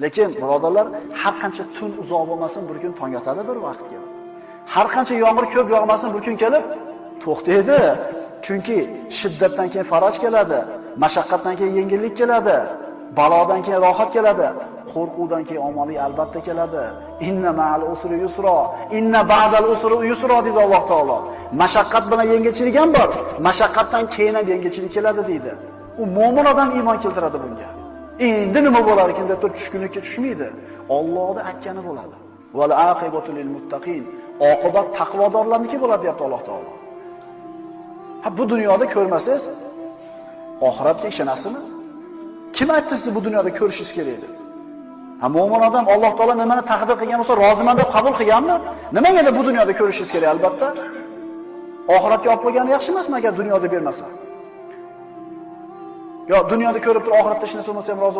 Lekin birodarlar, har qancha tun uzoq bo'lmasin, bir kun tong otadi bir vaqt kelib. Har qancha yomg'ir ko'p yog'masin, bir kun kelib to'xtaydi. Chunki shiddatdan keyin faraj keladi, mashaqqatdan keyin yengillik keladi, balodan keyin rohat keladi, qo'rquvdan keyin omonlik albatta keladi. Inna ma'al usri yusra, inna ba'dal usri yusra deydi Alloh taolo. Mashaqqat bilan yengilchilik ham bor, mashaqqatdan keyin ham yengilchilik keladi deydi. U mo'min odam iymon keltiradi bunga. Endi nima bo'lar ekan deb turib tushkunlikka tushmaydi. Allohning aytgani bo'ladi. Val aqibatu lil muttaqin. Oqibat taqvodorlarniki bo'ladi deyapti Alloh taolo. Ha, bu dunyoda ko'rmasangiz, oxiratga ishonasizmi? Kim aytdi sizni bu dunyoda ko'rishingiz kerak deb? Ha, mo'min odam Alloh taolo nimani taqdir qilgan bo'lsa, roziman deb qabul qilganmi? Nimaga bu dunyoda ko'rishingiz kerak albatta? Oxiratga olib qo'ygani yaxshi emasmi agar dunyoda bermasa? Yo, dunyoda ko'rib turib oxiratda hech narsa bo'lmasa ham rozi